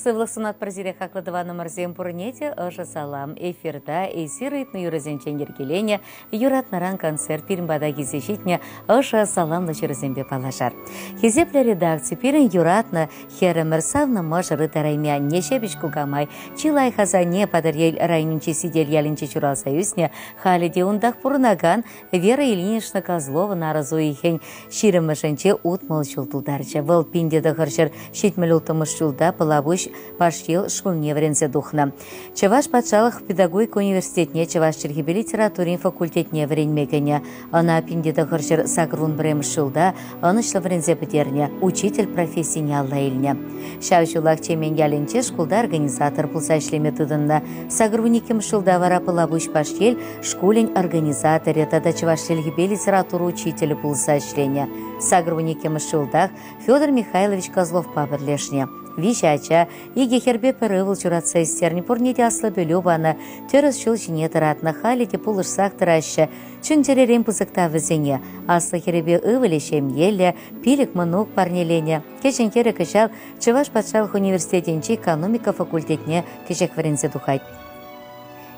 Сывлӑх сунатпӑр сире хаклӑ тӑванӑмӑрсем пурне те ӑшӑ салам. Эфирта эсир ыйтнӑ юрӑсенчен йӗркеленӗ Юратнӑран концерт пирӗн пата килсе ҫитнӗ ӑшӑ саламлӑ ҫырусемпе паллашар. Хисеплӗ редакци пирӗн юратнӑ хӗрӗмӗр савнӑ мӑшӑр ытарайми анне ҫепӗҫ кукамай чылай хасанне Патӑрьел районӗнчи Сител ялӗнче ҫуралса ӳснӗ, халӗ те унтах пурӑнакан Вера Ильинична Козлова нарӑс уйӑхӗн ҫирӗммӗшӗнче 60 ҫул тултарчӗ. Вӑл 1976 ҫулта Пӑлапуҫ Пашьел шкулне вӗренсе тухнӑ. Чӑваш патшалӑх педагогика университетне чӑваш чӗлхипе литературин факультетне вӗренме кӗнӗ. Ӑна 1981 ҫулта ӑнӑҫлӑ вӗренсе пӗтернӗ, учитель профессине алла илнӗ. Ҫав ҫулах Чемен ялӗнче шкулта организатор пулса ӗҫлеме тытӑннӑ. 82 ҫулта вара Пӑлапуҫ Пашьел шкулӗн организаторӗ тата чӑваш чӗлхипе литература учителӗ пулса ӗҫленӗ. 82 ҫултах Федор Михайлович Козловпа пӗрлешнӗ. Виҫӗ ача, икӗ хӗрпе пӗр ывӑл ҫуратса ӳстернӗ, пурне те аслӑ пӗлӳ панӑ, тӗрӗс ҫул ҫине тӑратнӑ, халӗ те пулӑшсах тӑраҫҫӗ. Чун-чӗререн пысӑк тав вӗсене. Аслӑ хӗрӗпе ывӑлӗ ҫемьеллӗ, пилӗк мӑнук парнеленӗ. Кӗҫӗн хӗрӗ кӑҫал Чӑваш патшалӑх университетӗнчи экономика факультетне кӗҫех вӗренсе тухать.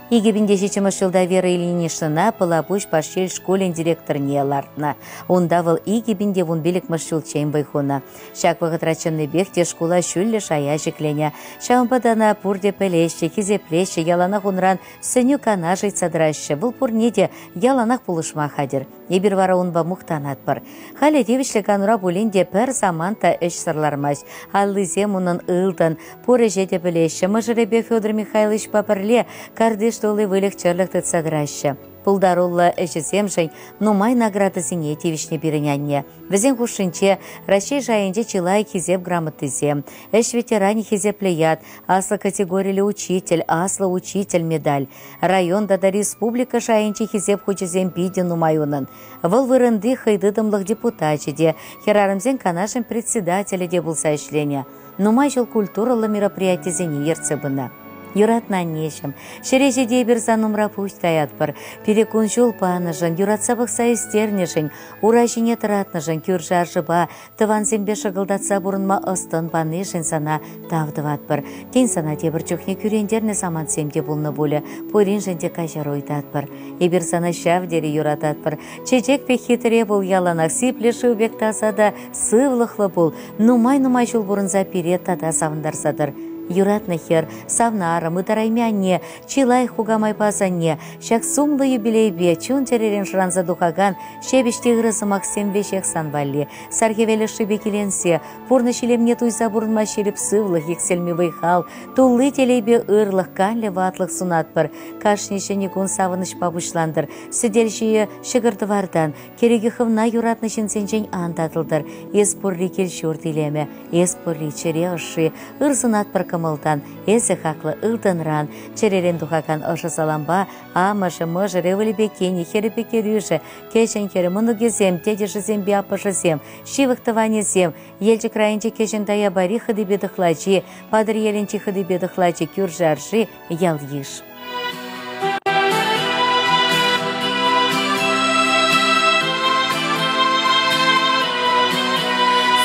2007 ҫулта Вера Ильиничнӑна Пӑлапуҫ Пашьел шкулӗн директорне лартнӑ. Унта вӑл 2015 ҫулччен вӑй хунӑ. Ҫак вӑхӑтра чӑннипех те шкула ҫӳллӗ шая ҫӗкленӗ. Ҫавӑнпа та ӑна пурте пӗлеҫҫӗ, хисеплеҫҫӗ, яланах унран сӗнӳ-канаш ыйтса тӑраҫҫӗ. Вӑл пурне те яланах пулӑшма хатӗр. Эпир вара унпа мухтанатпӑр. Халӗ тивӗҫлӗ канура пулин те пӗр самант та ӗҫсӗр лармасть. Аллисем унӑн ылтӑн, пур ӗҫе те пӗлеҫҫӗ. Мӑшӑрӗпе Федор Михайловичпа пӗрле картиш тулли выльӑх-чӗрлӗх тытса тӑраҫҫӗ. Пултаруллӑ ӗҫӗсемшӗн нумай наградӑсене тивӗҫнӗ пирӗн анне. Вӗсен хушшинче Раҫҫей шайӗнче чылай хисеп грамотисем, ӗҫ ветеранӗ хисеплӗ ят, аслӑ категориллӗ учитель, аслӑ учитель медаль, Район тата республика шайӗнчи хисеп хучӗсем питӗ нумай унӑн. Вӑл вырӑнти хӑйтытӑмлӑх депутачӗ те, хӗрарӑмсен канашӗн председателӗ те пулса ӗҫленӗ. Нумай ҫул культурӑллӑ мероприятисене ертсе пынӑ. Юратнӑ аннеҫӗм, ҫӗре ҫити эпир сан умра пуҫ таятпӑр. Пире кун-ҫул панӑшӑн, юратса пӑхса ӳстернӗшӗн, ура ҫине тӑратнӑшӑн кӳршӗ-аршӑпа, Тӑвансемпе шӑкӑлтатса пурӑнма ӑс-тӑн панишӗн сана тав тӑватпӑр. Тен, сана тепӗр чухне кӳрентернӗ самантсем те пулнӑ пулӗ. Пуриншӗн те каҫару ыйтатпӑр. Эпир сана ҫав тери юрататпӑр. Чечек пек хитре пул, яланах сиплӗ шыв пек таса та сывлӑхлӑ пул. Нумай-нумай ҫул пурӑнса пире тата савӑнтарса тӑр. Юратнӑ хӗр, савнӑ арӑм, ытарайми анне, чи лайӑх кукамайпа асанне, ҫак сумлӑ юбилейпе чун-чӗререн шӑранса тухакан Ҫепӗҫ те ырӑ сӑмахсем веҫех сан валли. Сар хӗвел ӑшшипе киленсе, пурнӑҫ илемне туйса пурӑнма ҫирӗп сывлӑх, иксӗлми вӑй-хал, тулли телейпе ырлӑх, канлӗ ватлӑх сунатпӑр. Кашни ҫӗнӗ кун савӑнӑҫпа пуҫлантӑр. Сӗтел ҫийӗ ҫӑкӑр-тӑвартан, кӗреке хӑвна юратнӑ ҫынсенчен ан татӑлтӑр. Эс пурри кил-ҫурт илемӗ, эс пурри чӗре ӑшши. Ыр сунатпӑр кӑмӑлтан, эсӗ хаклӑ ылтӑнран. Чӗререн тухакан ӑшӑ салампа Амӑшӗ, мӑшӑрӗ, ывӑлӗпе кинӗ, хӗрӗпе кӗрӳшӗ, кӗҫӗн хӗрӗ, мӑнукӗсем, тетӗшӗсемпе аппӑшӗсем, ҫывӑх тӑванӗсем, Елчӗк районӗнчи Кӗҫӗн Таяпари хӑтипе тӑхлачи, Патӑрьелӗнчи хӑтипе тӑхлачи, кӳршӗ-арши, ял-йыш.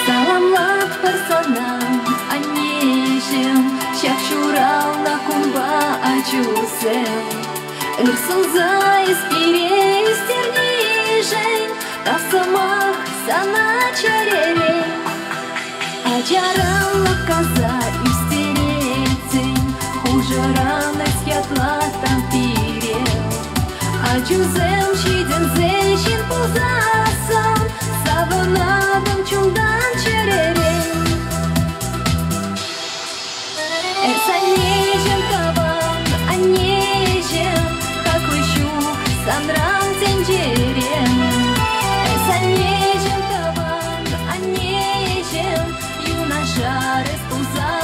Саламлатпӑр сана, аннеҫӗм, ҫак ҫуралнӑ кунпа ачусем. Ыр сунса эс пире ӳстернишӗн тав сӑмах сана чӗререн. Ачаран лӑпкаса ӳстеретсен, хушӑран эс ятлаттан пире. Ачусем ҫитӗнсе ҫын пулсассӑн савӑнатӑн чунтан чӗререн. Эс аннеҫӗм тӑван, аннеҫӗм, хаклӑ ҫук санран тӗнчере. Эс аннеҫӗм тӑван, аннеҫӗм, юнашар эс пулсан.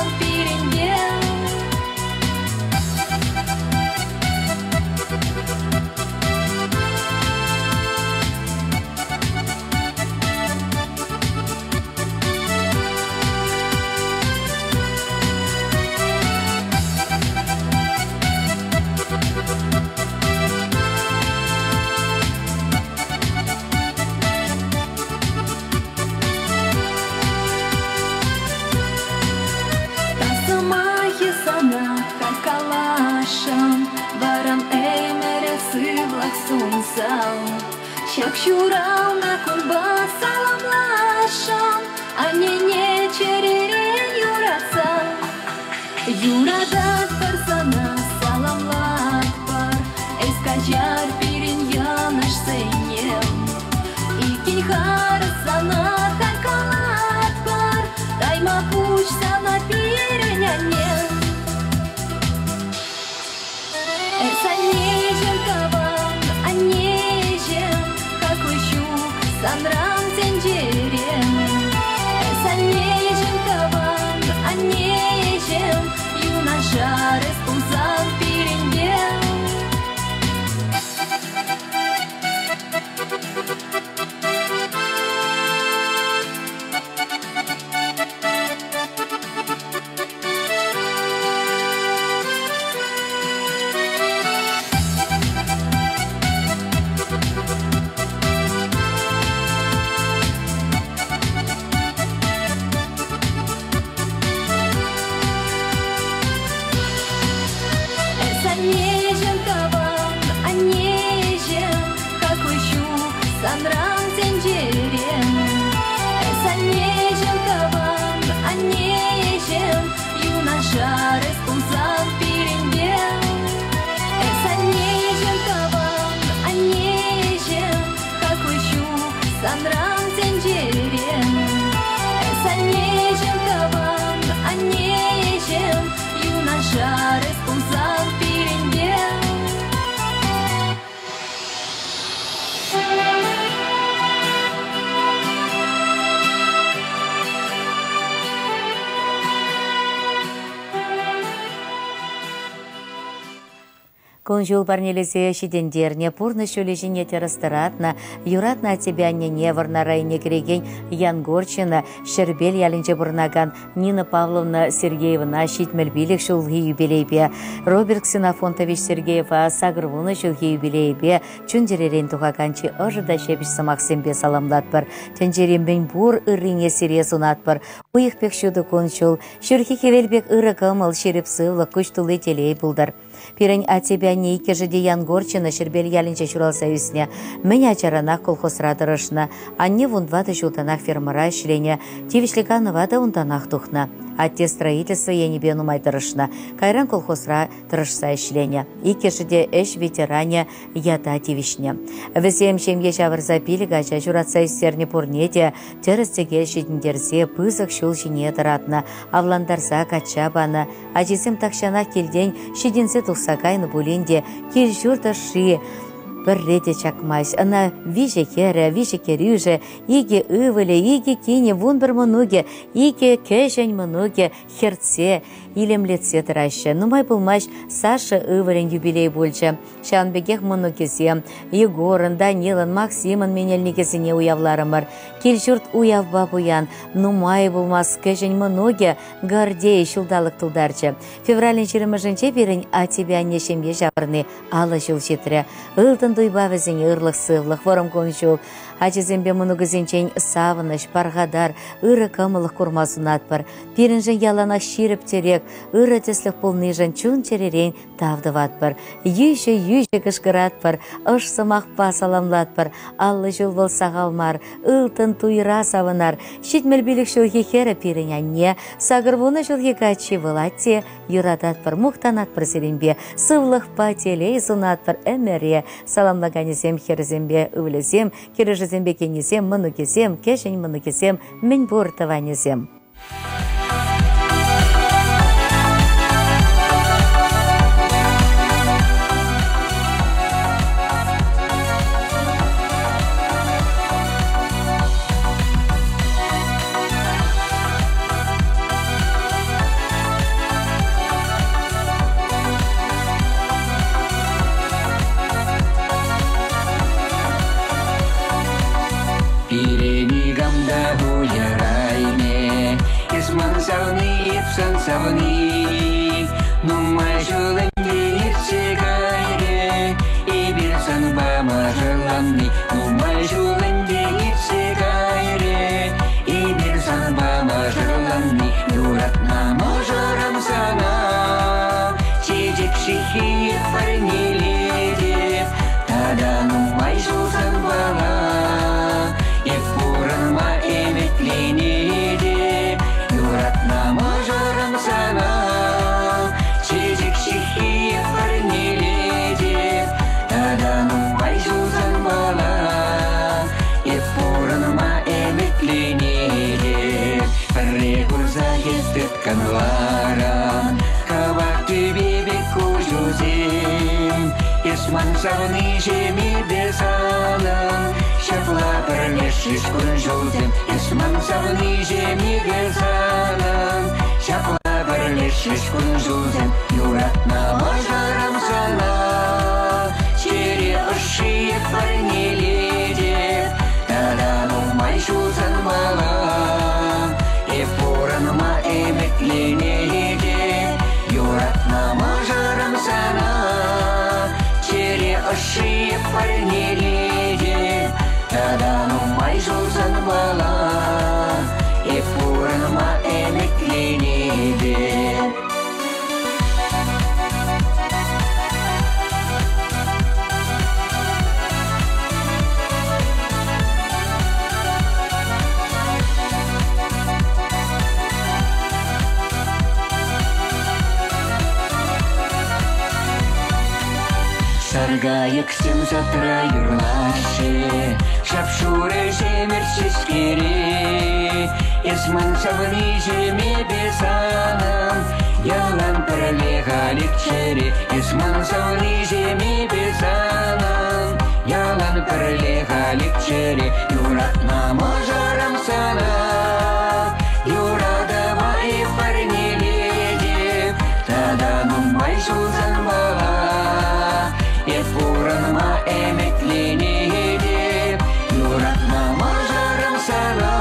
Саламласшӑн вӑрӑм ӗмӗре сывлӑх сунсан. Ҫак ҫуралнӑ кунпа саламласшӑн аннене чӗререн юратса. Юрататпӑр сана, саламлатпӑр, эс каҫар пирӗн йӑнӑшсене. Иккӗн харӑс сана халь калатпӑр, тайма пуҫ сана пирӗн анне. Эс аннеҫӗм тӑван, аннеҫӗм, хаклӑ ҫук санран тӗнчере. Эс аннеҫӗм тӑван, аннеҫӗм, юнашар эс пулсан пирӗнпе. Эс аннеҫӗм тӑван, аннеҫӗм, хаклӑ ҫук санран тӗнчере. Эс аннеҫӗм тӑван, аннеҫӗм, юнашар эс пулсан пирӗнпе. Эс аннеҫӗм тӑван, аннеҫӗм, хаклӑ ҫук санран тӗнчере. Эс аннеҫӗм тӑван, аннеҫӗм, юнашар эс пулсан пирӗнпе. Кун-ҫул парнелесе ҫитӗнтернӗ, пурнӑҫ ҫулӗ ҫине тӗрӗс тӑратнӑ, юратнӑ аттепе аннене Вӑрнар районне кӗрекен Янгорчино Ҫӗрпел ялӗнче пурӑнакан Нина Павловна Сергеевӑна 75 ҫулхи юбилейпе, Роберт Ксенофонтович Сергеева 80 ҫулхи юбилейпе чун-чӗререн тухакан чи ӑшӑ та ҫепӗҫ сӑмахсемпе саламлатпӑр. Тӗнчери мӗнпур ыррине сире сунатпӑр. Уйӑх пек ҫутӑ кун-ҫул, ҫурхи хӗвел пек ырӑ кӑмӑл, ҫирӗп сывлӑх, куҫ тулли телей пултӑр. Пирӗн аттепе анне иккӗшӗ те Янгорчино Ҫӗрпел ялӗнче ҫуралса ӳснӗ. Мӗн ачаранах колхозра тӑрӑшнӑ. Анне 14 ҫултанах фермӑра ӗҫленӗ, тивӗҫлӗ канӑва та унтанах тухнӑ. Атте строительство енӗпе нумай тӑрӑшнӑ. Кайран колхозра тӑрӑшса ӗҫленӗ. Иккӗшӗ те ӗҫ ветеранӗ ята тивӗҫнӗ. Вӗсем ҫемье ҫавӑрса пилӗк ача ҫуратса ӳстернӗ пурне те тӗрӗс-тӗкел ҫитӗнтерсе пысӑк ҫул ҫине тӑратнӑ, авлантарса качча панӑ. Ачисем тахҫанах килтен ҫитӗнсе тухса кайнӑ пулин те кил-ҫурт ӑшши пӗрре те чакмасть. Ӑна виҫӗ хӗрӗ, виҫӗ кӗрӳшӗ, икӗ ывӑлӗ, икӗ кинӗ, 11 мӑнукӗ, икӗ кӗҫӗн мӑнукӗ хӗртсе, илемлетсе тӑраҫҫӗ. Нумай пулмасть Саша ывӑлӗн юбилей пулчӗ. Ҫавӑн пекех мӑнукӗсем Егорӑн, Данилӑн, Максимӑн менелникӗсене уявларӑмӑр. Кил-ҫурт уявпа пуян. Нумай пулмасть кӗҫӗн мӑнукӗ Гордей ҫулталӑк тултарчӗ. Февралӗн 20-мӗшӗнче пирӗн аттепе анне ҫемье ҫавӑрни 50 ҫул ҫитрӗ. Ылтӑн туйпа вӗсене ырлӑх-сывлӑх, вӑрӑм кун-ҫул, ачасемпе мӑнукӗсенчен савӑнӑҫ, пархатар, ырӑ кӑмӑллӑх курма сунатпӑр. Пирӗншӗн яланах ҫирӗп тӗрек, ырӑ тӗслӗх пулнишӗн чун-чӗререн тав тӑватпӑр. Йӳҫӗ-йӳҫӗ кӑшкӑратпӑр, ӑш сӑмахпа саламлатпӑр. 50 ҫул вӑл сахал мар, ылтӑн туйра савӑнар. 75 ҫулхи хӗрӗ пирӗн анне, 80 ҫулхи каччи вӑл атте. Юрататпӑр, мухтанатпӑр сирӗнпе, сывлӑхпа телей сунатпӑр ӗмӗре. Саламлаканӗсем хӗрӗсемпе ывӑлӗсем, кӗрӳшӗсемпе кинӗсем, мӑнукӗсем, кӗҫӗн мӑнукӗсем, мӗнпур тӑванӗсем. Пире никам та уйӑрайме, эс ман савни, эп сан савни. Нумай ҫул ӗнтӗ иртсе кайрӗ, эпир санпа мӑшӑрланни. Нумай ҫул ӗнтӗ иртсе кайрӗ, эпир санпа мӑшӑрланни. Юратнӑ мӑшӑрӑм сана, чечек ҫыххи. савниҫӗмипе санӑн Ҫапла пӗрлешрӗҫ кун-ҫулсем. Эс ман савниҫӗмипе санӑн Ҫапла пӗрлешрӗҫ кун-ҫулсем. Юратнӑ мӑшӑрӑм сана Чӗре ӑшши парнелетӗп. Тата нумай ҫул санпала Эп пурӑнма ӗмӗтленетӗп. Юратнӑ мӑшӑрӑм сана Чӗре ӑшши парнелетӗп. Тата нумай ҫул санпала Эп пурӑнма ӗмӗтленетӗп. Саркайӑксем садра юрлаҫҫӗ, Шап-шурӑ ҫӗмӗрт ҫеҫкере. Эс ман савниҫӗмепе санӑн Ялан пӗрле халиччӗре. Эс ман савниҫӗмепе санӑн Ялан пӗрле халиччӗре. Юратнӑ мӑшӑрӑм сана, Юратӑва эп парнелетӗп. Тата нумай ҫул санпала Эп пурӑнма ӗмӗтленетӗп. Юратнӑ мӑшӑрӑм сана,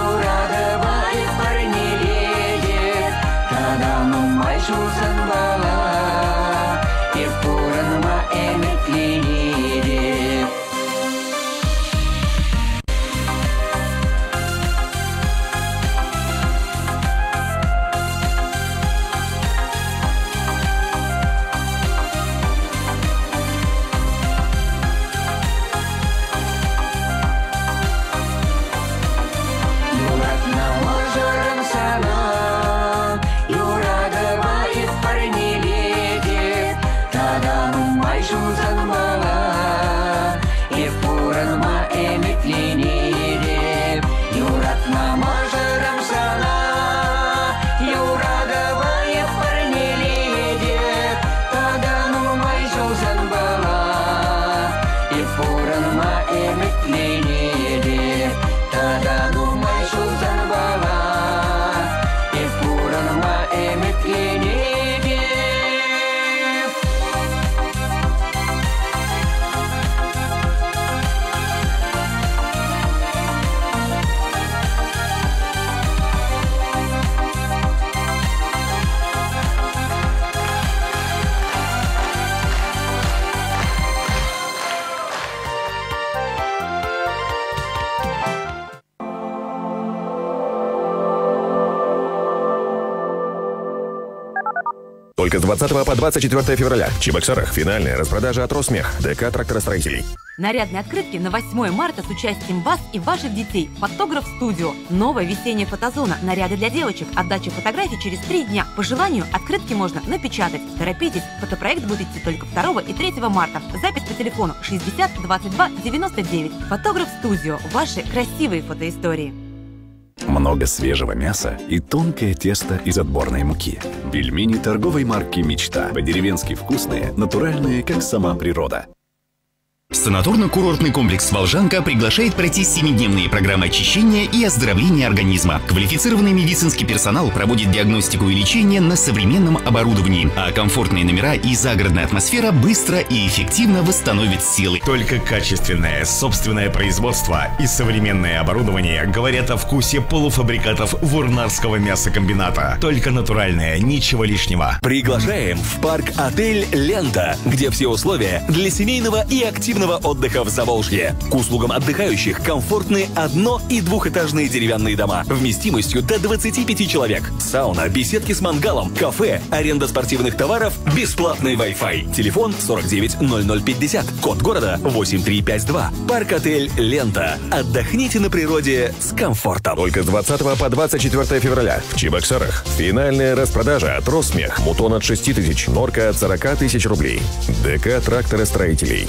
Юратӑва эп парнелетӗп. Тата нумай ҫул санпала Эп пурӑнма ӗмӗтленетӗп. Юратнӑ мӑшӑрӑм сана, Юратӑва эп парнелетӗп. Тата нумай ҫул санпала Эп пурӑнма ӗмӗтленетӗп. Юратнӑ мӑшӑрӑм сана, Юратӑва эп парнелетӗп. Тата нумай ҫул санпала Эп пурӑнма ӗмӗтленетӗп. Тата нумай ҫул санпала Эп пурӑнма ӗмӗтленетӗп. Только с 20 по 24 февраля. В Чебоксарах финальная распродажа от Росмех, ДК тракторостроителей. Нарядные открытки на 8 марта с участием вас и ваших детей. Фотограф Студио. Новая весенняя фотозона. Наряды для девочек. Отдача фотографий через 3 дня. По желанию открытки можно напечатать. Торопитесь, фотопроект будет идти только 2 и 3 марта. Запись по телефону 60 22 99. Фотограф Студио. Ваши красивые фотоистории. Много свежего мяса и тонкое тесто из отборной муки. Пельмени торговой марки «Мечта». По-деревенски вкусные, натуральные, как сама природа. Санаторно-курортный комплекс «Волжанка» приглашает пройти 7-дневные программы очищения и оздоровления организма. Квалифицированный медицинский персонал проводит диагностику и лечение на современном оборудовании, а комфортные номера и загородная атмосфера быстро и эффективно восстановят силы. Только качественное собственное производство и современное оборудование говорят о вкусе полуфабрикатов Вурнарского мясокомбината. Только натуральное, ничего лишнего. Приглашаем в парк-отель «Лента», где все условия для семейного и активного отдыха в Заволжье. К услугам отдыхающих комфортные одно- и двухэтажные деревянные дома вместимостью до 25 человек. Сауна, беседки с мангалом, кафе, аренда спортивных товаров, бесплатный Wi-Fi. Телефон 49 0050, код города 8352. Парк-отель «Лента». Отдохните на природе с комфортом. Только с 20 по 24 февраля в Чебоксарах. Финальная распродажа от Росмех. Мутон от 6 тысяч, норка от 40 тысяч рублей. ДК тракторостроителей.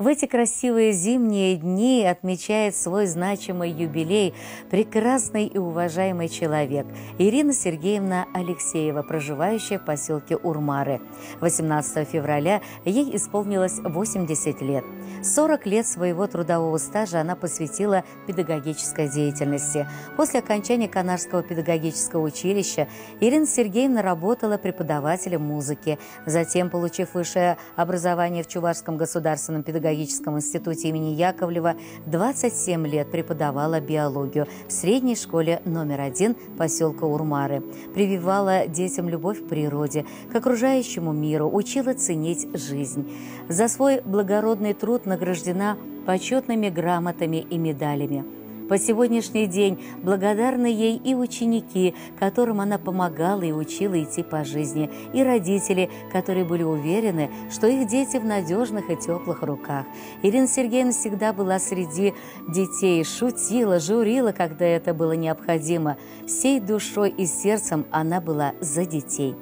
В эти красивые зимние дни отмечает свой значимый юбилей прекрасный и уважаемый человек Ирина Сергеевна Алексеева, проживающая в поселке Урмары. 18 февраля ей исполнилось 80 лет. 40 лет своего трудового стажа она посвятила педагогической деятельности. После окончания Канарского педагогического училища Ирина Сергеевна работала преподавателем музыки. Затем, получив высшее образование в Чувашском государственном педагогическом институте имени Яковлева, 27 лет преподавала биологию в средней школе номер один поселка Урмары. Прививала детям любовь к природе, к окружающему миру, учила ценить жизнь. За свой благородный труд награждена почетными грамотами и медалями. По сегодняшний день благодарны ей и ученики, которым она помогала и учила идти по жизни, и родители, которые были уверены, что их дети в надежных и теплых руках. Ирина Сергеевна всегда была среди детей, шутила, журила, когда это было необходимо. Всей душой и сердцем она была за детей.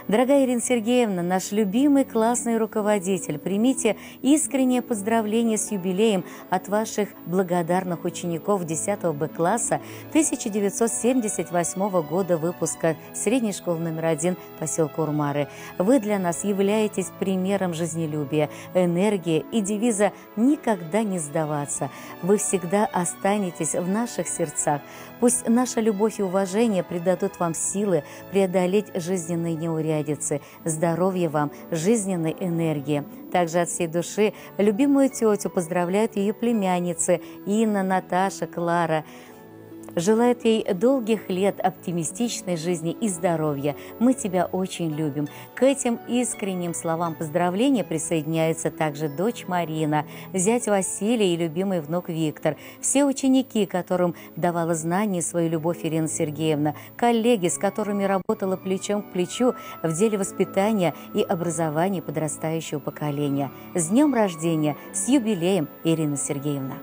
Дорогая Ирина Сергеевна, наш любимый классный руководитель, примите искреннее поздравление с юбилеем от ваших благодарных учеников 10 Б-класса 1978 года выпуска средней школы номер 1 поселка Урмары. Вы для нас являетесь примером жизнелюбия, энергии и девиза «Никогда не сдаваться». Вы всегда останетесь в наших сердцах. Пусть наша любовь и уважение придадут вам силы преодолеть жизненные неурядицы. Здоровья вам, жизненной энергии. Также от всей души любимую тетю поздравляют ее племянницы Инна, Наташа, Клара. Желает ей долгих лет, оптимистичной жизни и здоровья. Мы тебя очень любим. К этим искренним словам поздравления присоединяются также дочь Марина, зять Василий и любимый внук Виктор. Все ученики, которым давала знания и свою любовь Ирина Сергеевна, коллеги, с которыми работала плечом к плечу в деле воспитания и образования подрастающего поколения. С днем рождения, с юбилеем, Ирина Сергеевна!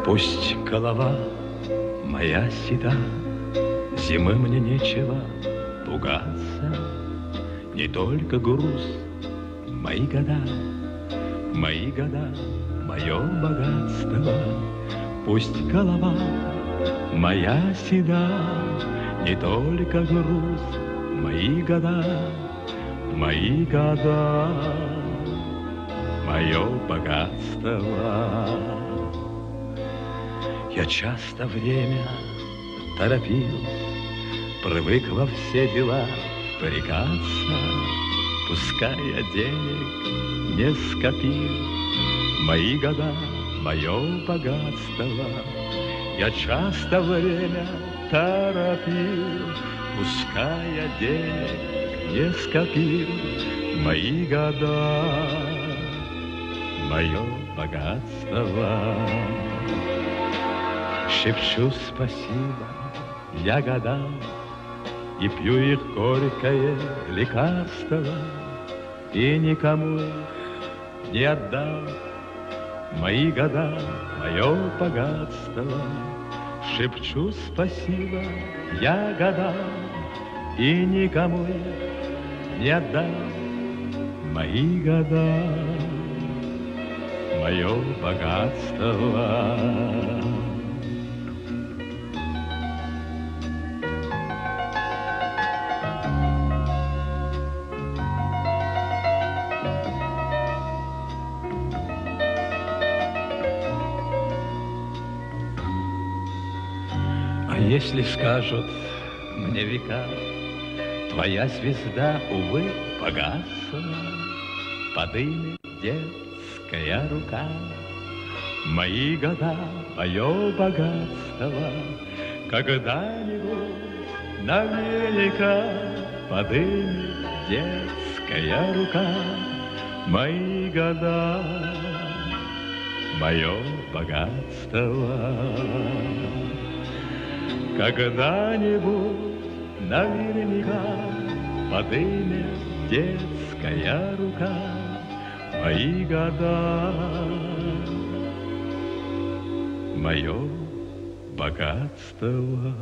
Пусть голова моя седа, зимы мне нечего пугаться, не только груз, мои года, мои года, мое богатство. Пусть голова моя седа, не только груз, мои года, мои года, мое богатство. Я часто время торопил, привык во все дела впрягаться, пускай я денег не скопил. Мои года, мое богатство. Я часто время торопил, пускай я денег не скопил. Мои года, мое богатство. Шепчу спасибо я годам и пью их горькое лекарство, и никому их не отдам. Мои года, мое богатство. Шепчу спасибо я годам и никому их не отдам. Мои года, мое богатство. А если скажут мне века, твоя звезда, увы, погасла, подымет детская рука. Мои года, мое богатство, когда-нибудь наверняка подымет детская рука. Мои года, мое богатство. Когда-нибудь наверняка подымет детская рука. Мои года, мое богатство.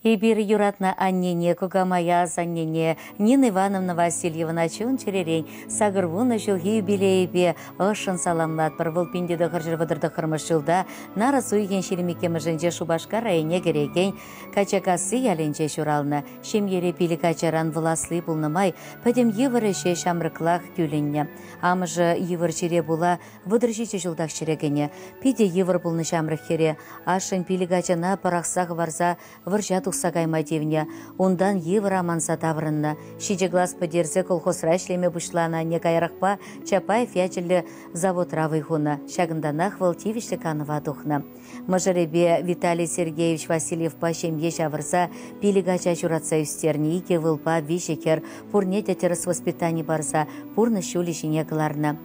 Эпир юратнӑ аннене, кукамая, асаннене Нина Ивановна Васильевна чун-чӗререн 80 ҫулхи юбилейӗпе ӑшшӑн саламлатпӑр. Вӑл 1939 ҫулта нарӑс уйӑхӗн 22-мӗшӗнче Шупашкар районне кӗрекен Качакасси ялӗнче ҫуралнӑ. Ҫемьере пилӗк ачаран вӑл асли пулнӑ май пӗтӗм йывӑр ӗҫе ҫамрӑклах кӳлӗннӗ. Амӑшӗ йывӑр чире пула 37 ҫултах ҫӗре кӗнӗ. Питӗ йывӑр пулнӑ ҫамрӑк хӗре. Ашшӗн пилӗк ачана пӑрахса хӑварса вӑрҫа тухса кайма тивнӗ. Унтан йывӑр аманса таврӑннӑ. Ҫичӗ класс пӗтерсе колхозра ӗҫлеме пуҫланӑ анне каярахпа Чапаев ячӗллӗ заводра вӑй хунӑ. Ҫакӑнтанах вӑл тивӗҫлӗ канӑва тухнӑ. Мӑшӑрӗпе Виталий Сергеевич Васильевпа ҫемье ҫавӑрса пилӗк ача ҫуратса ӳстернӗ, икӗ ывӑлпа виҫӗ хӗр пурне те тӗрӗс воспитани парса пурнӑҫ ҫулӗ ҫине кӑларнӑ.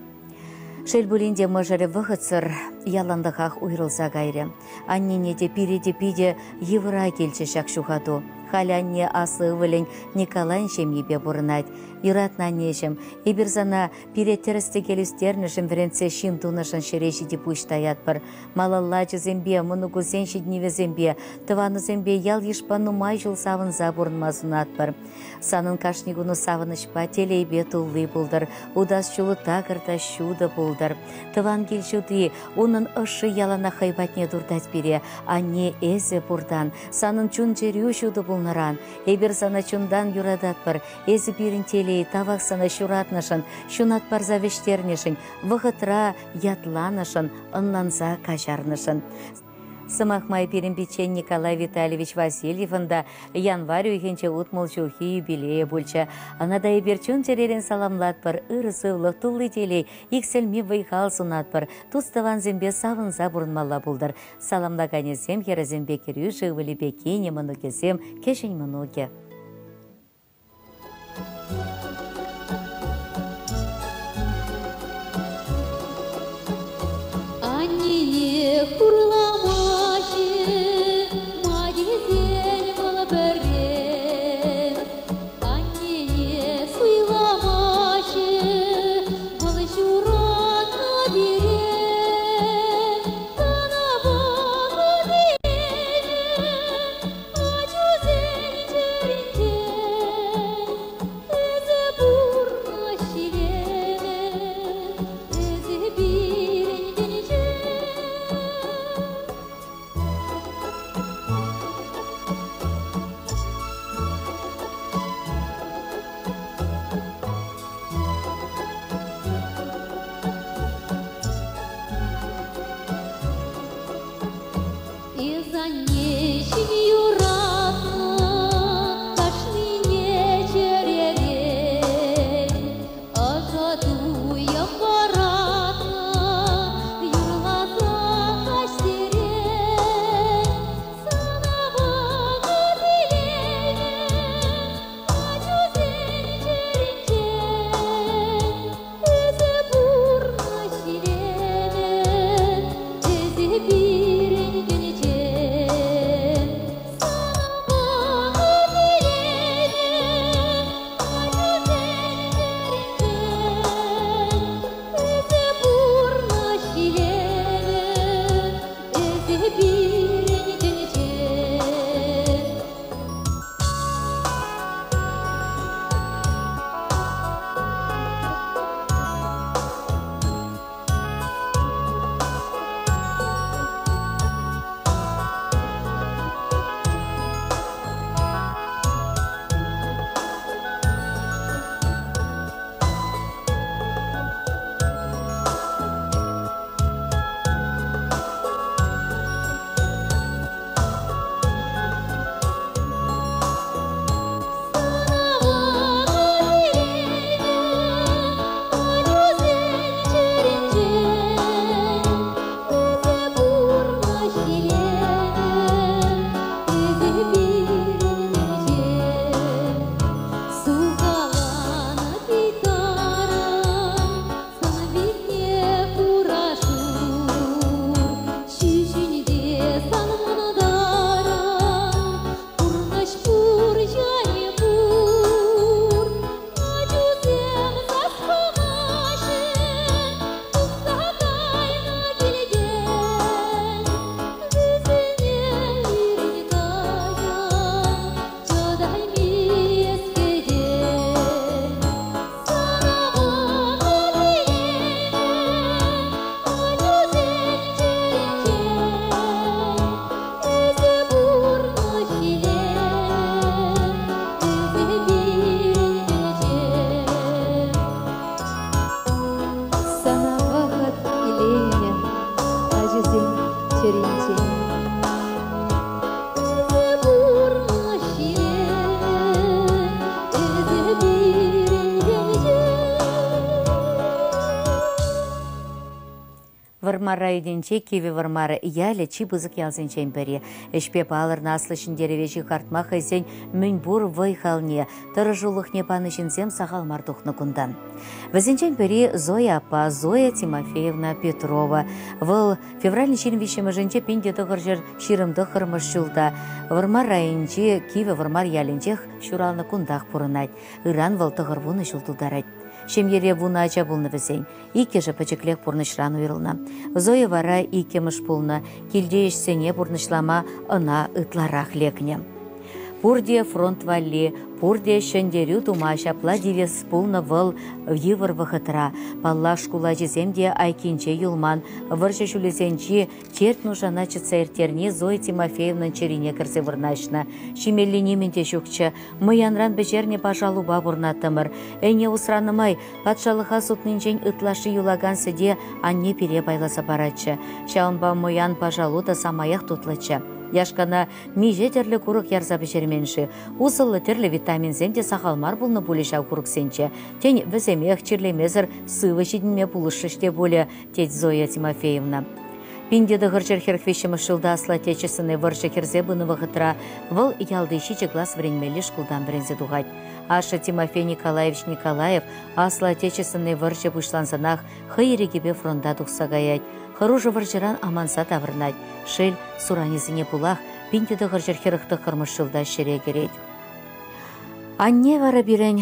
Шел пулин те мӑшӑрӗ вӑхӑтсӑр яланлӑхах уйрӑлса кайрӗ. Аннене те пире те питӗ йывӑра килчӗ ҫак ҫухату. Халӗ анне аслӑ ывӑлӗн Николайӑн ҫемйипе пурӑнать. Юратнӑ аннеҫӗм, эпир сана пире тӗрӗс-тӗкел ӳстернӗшӗн вӗрентсе ҫын тунӑшӑн ҫӗре ҫити пуҫ таятпӑр. Малалла ачасемпе, мӑнукусен ҫитӗнӗвӗсемпе, тӑванусемпе ял-йышпа нумай ҫул савӑнса пурӑнма сунатпӑр. Санӑн кашни куну савӑнӑҫпа, телейпе тулли пултӑр, утас ҫулу такӑр та ҫутӑ пултӑр. Тӑван кил ҫути, унӑн ӑшши яланах хӑй патне туртать пире. Анне, эсӗ пуртан, санӑн чун-чӗрӳ ҫутӑ пулнӑран, эпир сана чунтан юрататпӑр. Эсӗ пирӗн телей, тавах сана ҫуратнӑшӑн, ҫунат парса вӗҫтернӗшӗн, вӑхӑтра ятланӑшӑн, ӑнланса каҫарнӑшӑн. Сӑмах май пирӗн пиччен Николай Витальевич Васильевӑн та январь уйӑхӗнче 60 ҫулхи юбилейӗ пулчӗ. Ӑна та эпир чун-чӗререн саламлатпӑр, ырӑ сывлӑх, тулли телей, иксӗлми вӑй-хал сунатпӑр, тус-тӑвансемпе савӑнса пурӑнмалла пултӑр. Саламлаканӗсем хӗрӗсемпе кӗрӳшӗ, ывӑлӗпе кинӗ, мӑнукӗсем, кӗҫӗн мӑнукӗ. Аннене хурламаҫҫӗ, ма тесен вӑл пӗрре. Аннене суйламаҫҫӗ, вӑл ҫуратнӑ пире. Тӑнӑ панӑ Ачусен чӗрине. Вӑрмар районӗнче Кивӗ Вӑрмар ялӗ чи пысӑк ялсенчен пӗри. Ӗҫпе палӑрнӑ Аслӑ Ҫӗнтерӗве ҫывхартма хӑйсен мӗнпур вӑй-халне, тӑрӑшулӑхне панӑ ҫынсем сахал мар тухнӑ кунтан. Вӗсенчен пӗри Зоя аппа, Зоя Тимофеевна Петрова. Вӑл февралӗн 23-мӗшӗнче 1929 ҫулта Вӑрмар районӗнчи Кивӗ Вӑрмар ялӗнчех ҫуралнӑ кунтах пурӑнать. Ыран вӑл 90 ҫул тултарать. Ҫемьере вунӑ ача пулнӑ вӗсен. Иккӗшӗ пӗчӗклех пурнӑҫран уйрӑлнӑ. Зоя вара иккӗмӗш пулнӑ, килти ӗҫсене пурнӑҫлама ӑна ытларах лекнӗ. Пурте фронт валли, пурте ҫӗнтерӳ тума ҫапла тивес пулнӑ вӑл йывӑр вӑхӑтра. Паллах, шкул ачисем те айккинче юлман. Вӑрҫӑ ҫулӗсенчи терт-нушана чӑтса ирттерни Зоя Тимофеевнӑн чӗрине кӗрсе вырнаҫнӑ. Ҫимелли нимӗн те ҫукчӗ. Мӑянран пӗҫернӗ пашалупа пурӑнаттӑмӑр. Ӗне усранӑ май патшалӑха сутнинчен ытлашши юлакан сӗте анне пире пайласа паратчӗ. Ҫавӑнпа мӑян пашалу та самаях тутлӑччӗ. Яшкана миҫе тӗрлӗ курӑк ярса пӗҫермен-ши? Усӑллӑ тӗрлӗ витаминсем те сахал мар пулнӑ пулӗ ҫав курӑксенче. Тен, вӗсемех чирлемесӗр сывӑ ҫитӗнме пулӑшрӗҫ те пулӗ, тет Зоя Тимофеевна. 1943 ҫулта Аслӑ Отечественнӑй вӑрҫӑ хӗрсе пынӑ вӑхӑтра вӑл ялти ҫичӗ класс вӗренмелли шкултан вӗренсе тухать. Ашшӗ Тимофей Николаевич Николаев Аслӑ Отечественнӑй вӑрҫӑ пуҫлансанах хӑй ирӗкӗпе фронта тухса каять. Хӑрушӑ вӑрҫӑран аманса таврӑнать. Шел, суранӗсене пулах 1949 ҫулта ҫӗре кӗрет. Анне вара пирӗн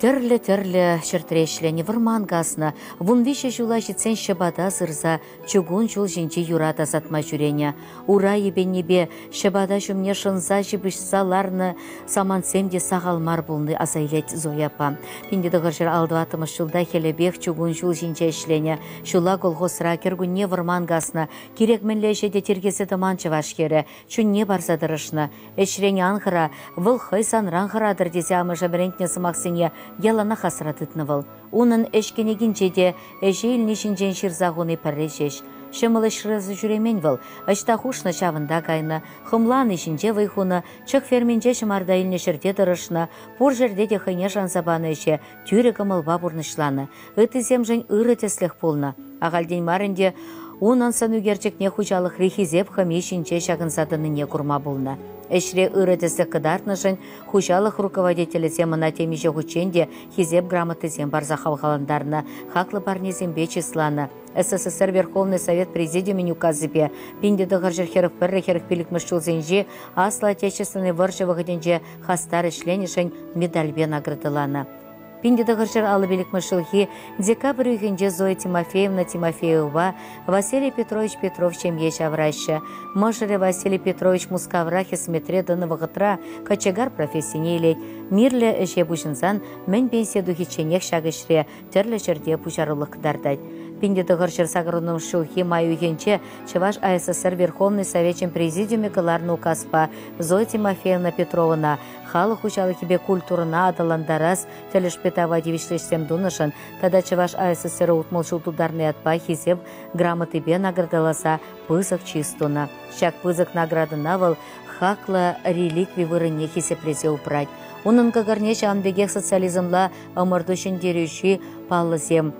тӗрлӗ-тӗрлӗ ҫӗртре ӗҫленӗ, вӑрман каснӑ, 13 ҫула ҫитсен ҫӑпата сырса чукун ҫул ҫинчи юра тасатма ҫӳренӗ. Ура йӗпеннипе ҫӑпата ҫумне шӑнса ҫыпӑҫса ларнӑ самантсем те сахал мар пулни аса илет Зоя аппа. 1954 ҫулта хӗлӗпех чукун ҫул ҫинче ӗҫленӗ. Ҫулла колхозра кӗркунне вӑрман каснӑ. Кирек мӗнле ӗҫе те тиркесе тӑман чӑваш хӗрӗ. Чунне парса тӑрӑшнӑ. Ӗҫрен ан хӑра, вӑл хӑй санран хӑратӑр тесе амӑшӗ вӗрентнӗ сӑмахсене яланах асра тытнӑ вӑл. Унӑн ӗҫ кӗнекинче те ӗҫе илни ҫинчен ҫырса хуни пӗрре ҫеҫ. Ҫӑмӑл ӗҫ шыраса ҫӳремен вӑл, ӑҫта хушнӑ ҫавӑнта кайнӑ, хӑмлани ҫинче вӑй хунӑ, чӑх ферминче ҫӑмарта илнӗ ҫӗрте тӑрӑшнӑ, пур ҫӗрте те хӑйне шанса панӑ ӗҫе тӳрӗ кӑмӑлпа пурнӑҫланӑ. Ыттисемшӗн ырӑ тӗслӗх пулнӑ. Ахальтен мар ӗнтӗ унӑн сӑнӳкерчӗкне хуҫалӑхри хисеп хӑми ҫинче ҫакӑнса тӑнине курма пулнӑ. Ӗҫре ырӑ тӗслӗх кӑтартнӑшӑн хуҫалӑх руководителӗсем ӑна темиҫе хутчен те Хисеп грамотисем парса хавхалантарнӑ, хаклӑ парнесемпе чысланӑ. СССР Верховнӑй Совет Президиумӗн указӗпе 1941-45 ҫулсенчи Аслӑ Отечественнӑй вӑрҫӑ вӑхӑтӗнче хастар ӗҫленӗшӗн медальпе наградӑланӑ. 1955 ҫулхи декабрь уйӑхӗнче Зоя Тимофеевна Тимофеевӑпа Василий Петрович Петров ҫемье ҫавӑраҫҫӗ. Мӑшӑрӗ Василий Петрович Мускавра хӗсметре тӑнӑ вӑхӑтра кочегар профессине илет. Мирлӗ ӗҫе пуҫӑнсан мӗн пенсие тухичченех ҫак ӗҫре тӗрлӗ ҫӗрте пуҫарулӑх кӑтартать. 1980 ҫулхи май уйӑхӗнче Чӑваш АССР Верховнӑй Совечӗн Президиумӗ кӑларнӑ указпа Зоя Тимофеевна Петровӑна халӑх хуҫалӑхӗпе культурӑна аталантарас тӗлӗшпе тава тивӗҫлӗ ӗҫсем тунӑшӑн тата Чӑваш АССР 60 ҫул тултарнӑ ятпа Хисеп грамотипе наградӑласа пысӑк чыс тунӑ. Ҫак пысӑк наградӑна вӑл хаклӑ реликви вырӑнне хисеплесе упрать. Унӑн кӑкӑрне ҫавӑн пекех социализмла ӑмӑрту ҫӗнтерӳҫи паллӑсем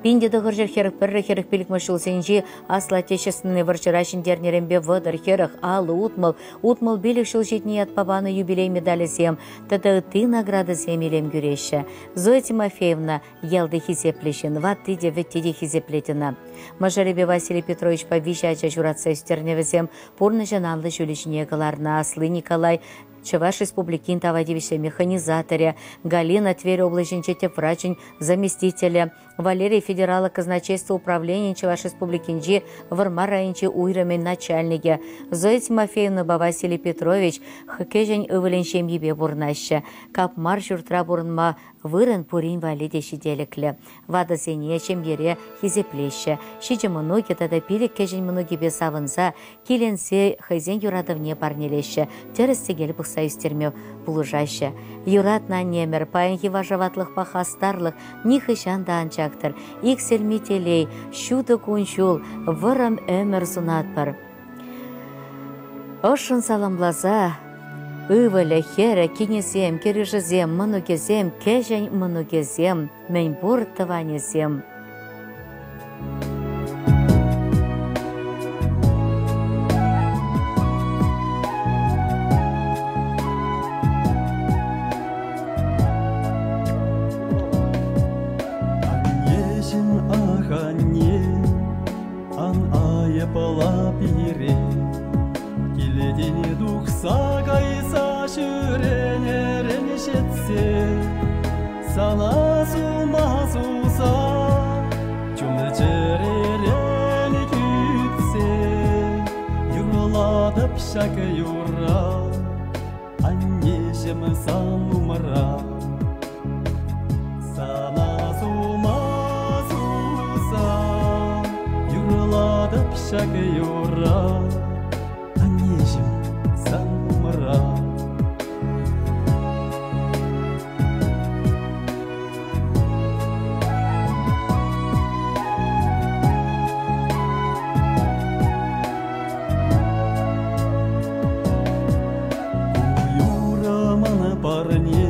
1941-45 ҫулсенчи Аслӑ Отечественнӑй вӑрҫӑра ҫӗнтернӗренпе 30, 40, 50, 60, 65 ҫул ҫитнӗ ятпа панӑ юбилей медалӗсем тата ытти наградӑсем илем кӳреҫҫӗ. Зоя Тимофеевна ялти хисеплӗ ҫын, ватти те, вӗтти те хисеплет ӑна. Мӑшӑрӗпе Василий Петровичпа виҫӗ ача ҫуратса ӳстернӗ вӗсем, пурнӑҫӑн анлӑ ҫулӗ ҫине кӑларнӑ. Асли Николай Чӑваш Республикин тава тивӗҫлӗ механизаторӗ, Галина Тверь облаҫӗнчи тӗп врачӗн заместителӗ, Валерий Федераллӑ казначейство управленийӗн Чӑваш Республикинчи Вӑрмар районӗнчи уйрӑмӗн начальникӗ, Зоя Тимофеевнӑпа Василий Петрович кӗҫӗн ывӑлӗн ҫемйипе пурӑнаҫҫӗ. Капмар ҫуртра пурӑнма вырӑн пурин валли те ҫителӗклӗ. Ватӑсене ҫемьере хисеплеҫҫӗ. Ҫичӗ мӑнукӗ тата пилӗк кӗҫӗн мӑнукӗпе савӑнса, киленсе хӑйсен юратӑвне парнелеҫҫӗ, тӗрӗс-тӗкел пӑхса ӳстерме пулӑшаҫҫӗ. Юратнӑ аннемӗр, паянхи вашаватлӑхпа хастарлӑх нихӑҫан та ан чактӑр. Иксӗлми телей, ҫутӑ кун-ҫул, вӑрӑм ӗмӗр сунатпӑр. Ӑшшӑн саламласа ывӑлӗ, хӗрӗ, кинӗсем, кӗрӳшӗсем, мӑнукӗсем, кӗҫӗн мӑнукӗсем, мӗнпур тӑванӗсем. Сана сума суса, чун-чӗререн кӳтсе, юрлатӑп ҫак юрра, аннеҫӗм сан умра. Сана сума суса, юрлатӑп ҫак юрра, аннеҫӗм сан умра. Юрӑ мана парне,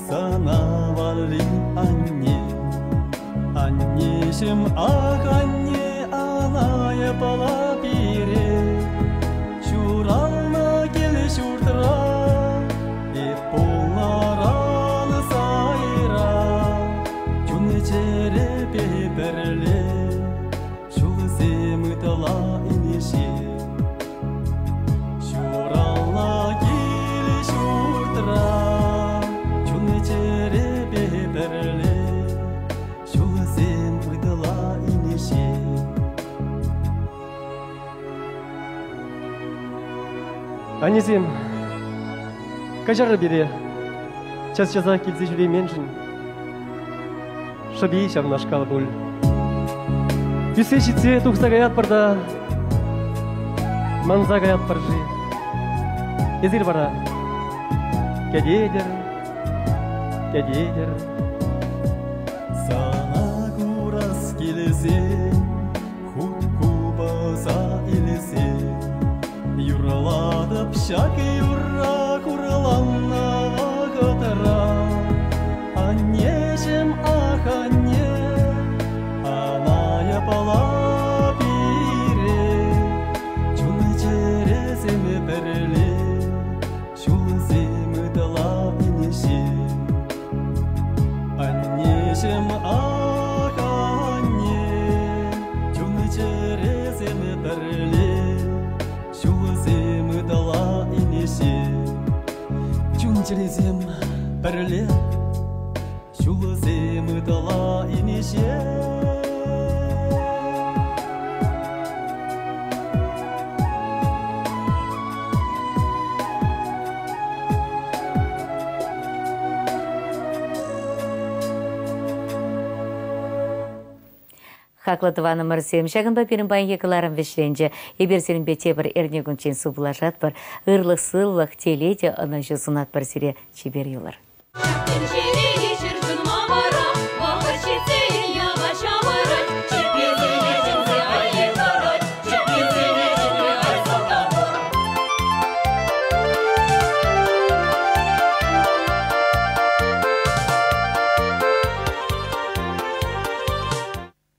сана валли анне. Аннеҫӗм, ах, анне, ана пала пире. Ҫуралнӑ кил-ҫуртра эп пулнӑран сайра. Чун-чӗрепе пӗрле ҫулсем ытла инҫе. Ҫуралнӑ кил-ҫуртра чун-чӗрепе пӗрле ҫулсем ытла инҫе. Аннесем, каҫарӑр пире, час-часах килсе ҫӳрейменшӗн. Шӑпи ҫавнашкал пуль. Ӳссе ҫитсе тухса каятпӑр та манса каятпӑр-ши? Эсир вара кӗтетӗр, кӗтетӗр. Сана курас килсен, хут купӑса илсен, юрлатӑп ҫак юрра хурланнӑ вӑхӑтра. Аннеҫӗм, ах, анне, ана япала пире, чун-чӗресем пӗрле, ҫулсем ытла инҫе. Аннеҫӗм, ах, анне, чун-чӗресем пӗрле, ҫулсем ытла инҫе. Чун-чӗресем пӗрле, ҫулсем ытла инҫе. Хаклӑ тӑванӑмӑрсем, ҫакӑнпа пирӗн паянхи кӑларӑм вӗҫленчӗ. Эпир сирӗнпе тепӗр эрнекунччен сывпуллашатпӑр. Ырлӑх-сывлӑх, телей те ӑнӑҫу сунатпӑр сире. Чипер юлӑр. Тӗнчере